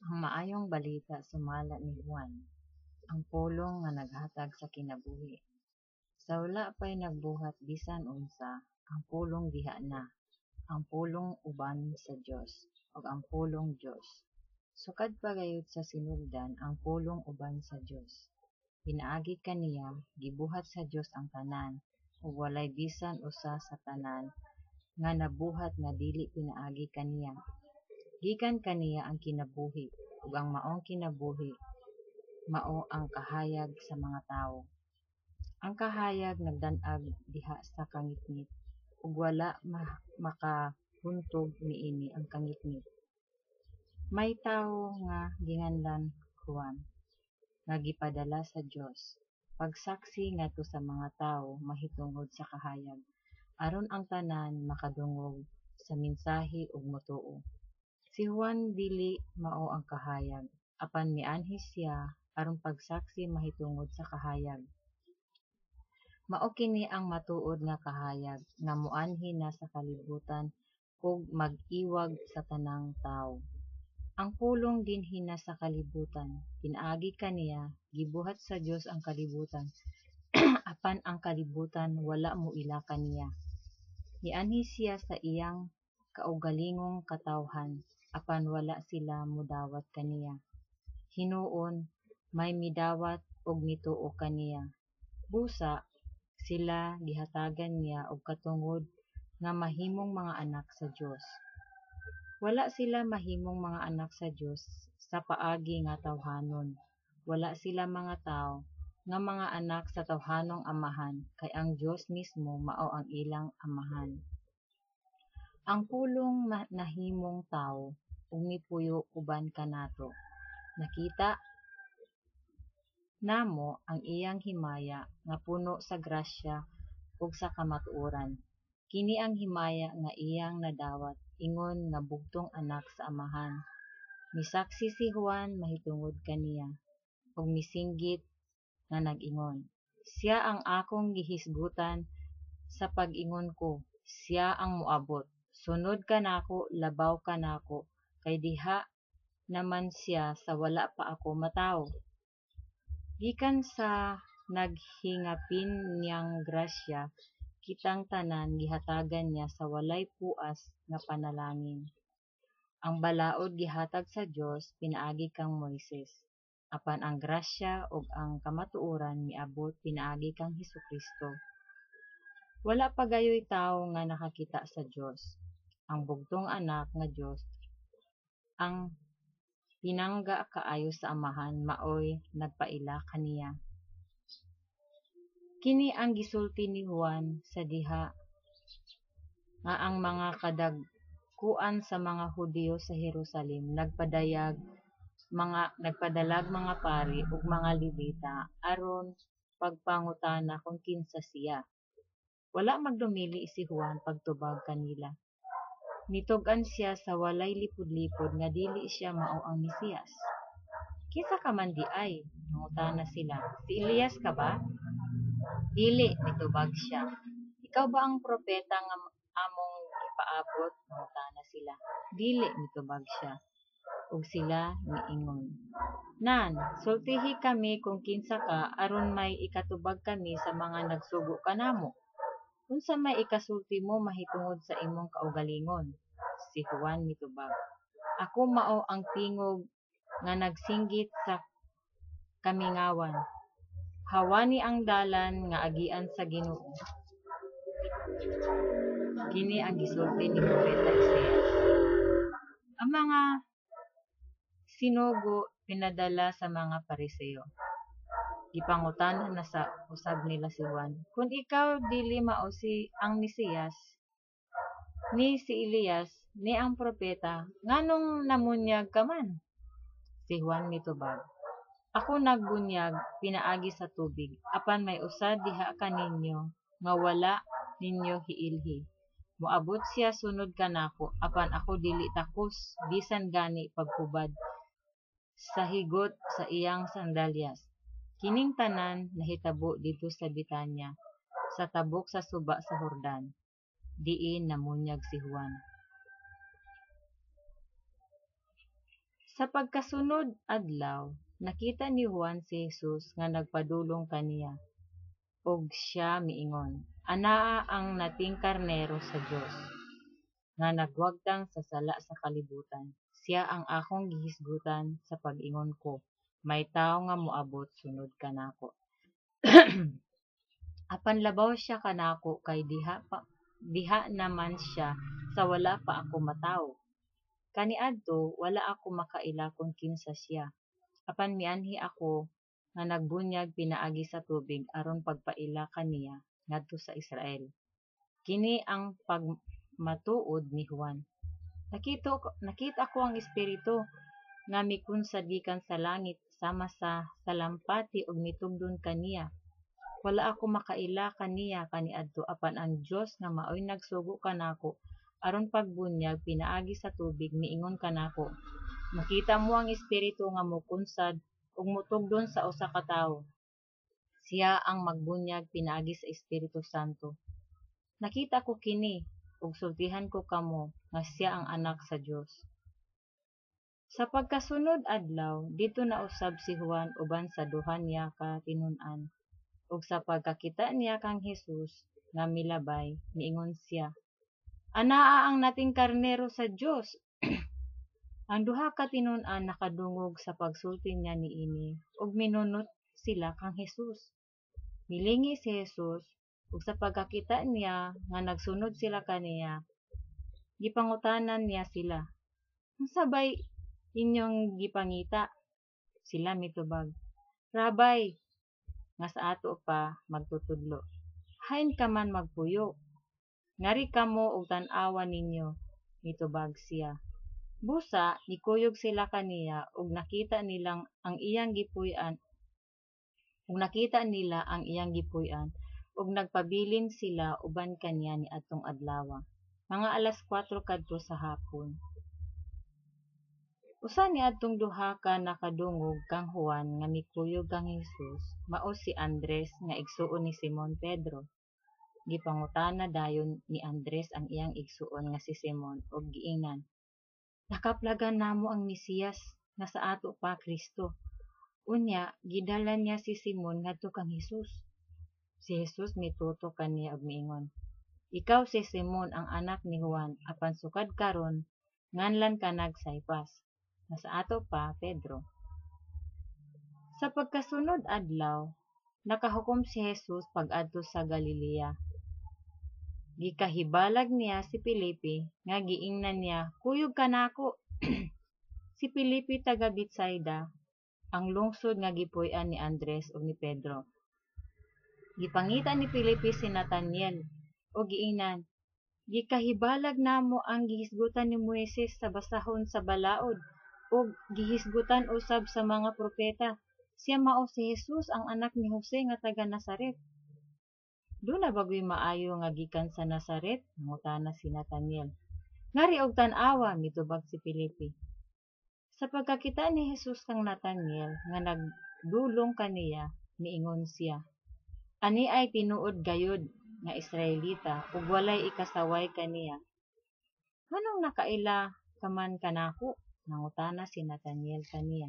Ang Maayong Balita sumala ni Juan. Ang Pulong nga naghatag sa kinabuhi. Sa wala pay nagbuhat bisan unsa, ang Pulong diha na. Ang Pulong uban sa Dios, ug ang Pulong Dios. Sukad pa gayud sa sinugdan ang Pulong uban sa Dios. Pinaagi kaniya gibuhat sa Dios ang tanan, ug walay bisan usa sa tanan nga nabuhat nga dili pinaagi kaniya. Gikan kaniya ang kinabuhi, ug ang maong kinabuhi mao ang kahayag sa mga tawo. Ang kahayag nagdan-ag diha sa kangitngit, ug wala makahuntog niini ang kangitngit. May tawo nga ginganlan Juan, nga gipadala sa Dios, pagsaksi ngadto sa mga tawo mahitungod sa kahayag, aron ang tanan makadungog sa mensahi ug motuo. Si Juan dili mao ang kahayag, apan mianhi siya aron pagsaksi mahitungod sa kahayag. Mao kini ang matuod nga kahayag nga moanhi na sa kalibutan ug mag-iwag sa tanang tawo. Ang Pulong dinhi na sa kalibutan. Pinaagi kaniya gibuhat sa Dios ang kalibutan, apan ang kalibutan wala moila kaniya. Mianhi siya sa iyang kaugalingong katawhan, apan wala sila modawat kaniya. Hinuon, may midawat ug mituo kaniya. Busa, sila gihatagan niya og katungod nga mahimong mga anak sa Dios. Wala sila mahimong mga anak sa Dios sa paagi nga tawhanon. Wala sila mga tawo nga mga anak sa tawhanong amahan, kay ang Dios mismo mao ang ilang Amahan. Ang Pulong nahimong tawo ug mipuyo uban kanato. Nakita namo ang iyang himaya nga puno sa grasya ug sa kamatuoran. Kini ang himaya nga iyang nadawat ingon nga bugtong Anak sa Amahan. Misaksi si Juan mahitungod kaniya, ug misinggit nga nag-ingon, "Siya ang akong gihisgutan sa pag-ingon ko, 'Siya ang moabot sunod kanako, labaw kanako, kay diha naman siya sa wala pa ako matawo.'" Gikan sa naghingapin niyang grasya, kitang tanan gihatagan niya sa walay puas nga panalangin. Ang balaod gihatag sa Dios pinaagi kang Moises, apan ang grasya ug ang kamatuoran miabot pinaagi kang Hesukristo. Wala pa gayoy tawo nga nakakita sa Dios. Ang bugtong Anak nga Dios, ang pinangga kaayo sa Amahan, maoy nagpaila kaniya. Kini ang gisulti ni Juan sa diha nga ang mga kadagkuan sa mga Hudiyo sa Jerusalem nagpadayag mga nagpadalag mga pari ug mga Levita aron pagpangutana kung kinsa siya. Wala magdumili si Juan pagtubag kanila. Nitug-an siya sa walay lipod-lipod nga dili siya mao ang Mesiyas. "Kinsa ka man diay?" nangutana sila. "Si Elias ka ba?" "Dili," mitubag siya. "Ikaw ba ang propeta nga among gipaabot?" nangutana sila. "Dili," mitubag siya. Ug sila miingon, "Nan, sultihi kami kung kinsa ka aron may ikatubag kami sa mga nagsugo kanamo. Unsa may ikasulti mo mahitungod sa imong kaugalingon?" Si Juan mitubag, "Ako mao ang tingog nga nagsinggit sa kamingawan, 'Hawani ang dalan nga agian sa Ginoo.'" Kini ang gisulti ni propeta Isaias. Ang mga sinugo pinadala sa mga Pariseo. Gipangutana na sa usab nila si Juan, "Kun ikaw dili mao si ang Mesiyas, ni si Elias, ni ang propeta, nganong namunyag ka man?" Si Juan mitubag, "Ako nagbunyag pinaagi sa tubig, apan may usa diha kaninyo nga wala ninyo hiilhi. Moabot siya sunod kanako, apan ako dili takos bisan gani paghubad sa higot sa iyang sandalyas." Kining tanan nahitabo didto sa Betania, sa tabok sa suba sa Jordan, diin namunyag si Juan. Sa pagkasunod adlaw, nakita ni Juan si Jesus nga nagpadulong kaniya, ug siya miingon, "Anaa ang nating Karnero sa Dios, nga nagwagtang sa sala sa kalibutan. Siya ang akong gihisgutan sa pag-ingon ko, May tawo nga moabot sunod kanako. Apan labaw siya kanako kay diha na man siya sa wala pa ako matawo. Kaniadto wala ako makaila kon kinsa siya, apan mianhi ako nga nagbunyag pinaagi sa tubig aron pagpaila kaniya ngadto sa Israel." Kini ang pagmatuod ni Juan: Nakita ko ang Espiritu nga mikunsad gikan sa langit sama sa salampati ug mitugdon kaniya. Wala ako makaila kaniya kaniadto, apan ang Dios nga maoy nagsugo kanako aron pagbunyag pinaagi sa tubig miingon kanako, Makita mo ang Espiritu nga mokunsad ug motugdon sa usa ka tawo. Siya ang magbunyag pinaagi sa Espiritu Santo. Nakita ko kini, ug sultihan ko kamo nga siya ang Anak sa Dios. Sa pagkasunod adlaw, didto na usab si Juan uban sa duha niya ka tinun-an. Ug sa pagkakita niya kang Jesus nga milabay, miingon siya, "Anaa ang nating Karnero sa Dios!" Ang duha ka tinun-an nakadungog sa pagsulti niya niini ug minunot sila kang Jesus. Milingi si Jesus ug sa pagkakita niya nga nagsunod sila kaniya, gipangutana niya sila, "Unsa bay inyong gipangita?" Sila mitubag, "Rabbi," nga sa ato pa magtutudlo, "hain ka man magpuyo?" "Ngari kamo ug tan-awa ninyo," mitubag siya. Busa nikuyog sila kaniya ug nakita nila ang iyang gipuy-an ug nagpabilin sila uban kaniya niadtong adlawa. Mga alas 4 kadto sa hapon. Usa niadtong duha ka nakadungog kang Juan nga mikuyog kang Jesus mao si Andres nga igsuon ni Simon Pedro. Gipangutana dayon ni Andres ang iyang igsuon nga si Simon ug giingnan, "Nakaplagan namo ang Mesiyas," nga sa ato pa Kristo. Unya gidala niya si Simon ngadto kang Jesus. Si Jesus mitutok kaniya ug miingon, "Ikaw si Simon ang anak ni Juan, apan sukad karon nganlan ka nag Cephas," nga sa ato pa Pedro. Sa pagkasunod adlaw, nakahukom si Jesus pag-adto sa Galilea. Gikahibalag niya si Felipe nga giingnan niya, "Kuyog kanako." Si Felipe taga Betsaida, ang lungsod nga gipuy-an ni Andres ug ni Pedro. Gipangita ni Felipe si Natanael ug giingnan, "Gikahibalag namo ang gihisgutan ni Moises sa basahon sa balaod ug gihisgutan usab sa mga propeta. Siya mao si Jesus ang anak ni Jose nga taga Nazaret." "Duna ba guy maayo nga gikan sa Nazaret?" nangutana si Natanael. "Ngari og tan-awa," mitubag si Felipe. Sa pagkakita ni Jesus kang Natanael nga nagdulong kaniya, miingon siya, "Ani ay tinuod gayud nga Israelita ug walay ikasaway kaniya." "Nganong nakaila ka man kanako?" nangutana si Natanael kaniya.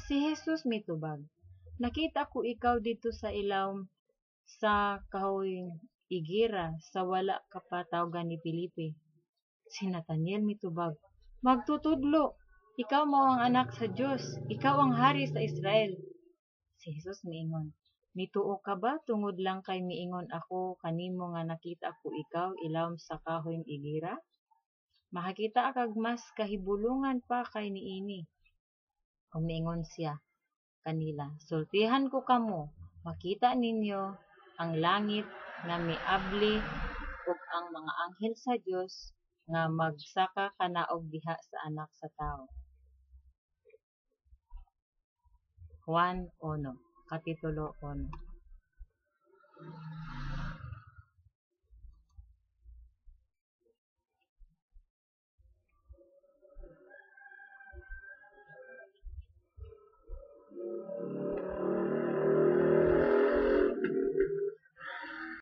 Si Jesus mitubag, "Nakita ko ikaw didto sa ilawom sa kahoy igera sa wala ka pa tawga ni Felipe." Si Natanael mitubag, "Magtutudlo, ikaw mao ang Anak sa Dios, ikaw ang hari sa Israel." Si Jesus miingon, "Mituo ka ba tungod lang kay miingon ako kanimo nga nakita ko ikaw ilawom sa kahoy igera? Makakita kag mas kahibulongan pa kay niini." Ug miingon siya kanila, "Sultihan ko kamo, makita ninyo ang langit nga miabli ug ang mga anghel sa Dios nga magsaka kanaog diha sa Anak sa Tawo." Juan 1, Kapitulo 1.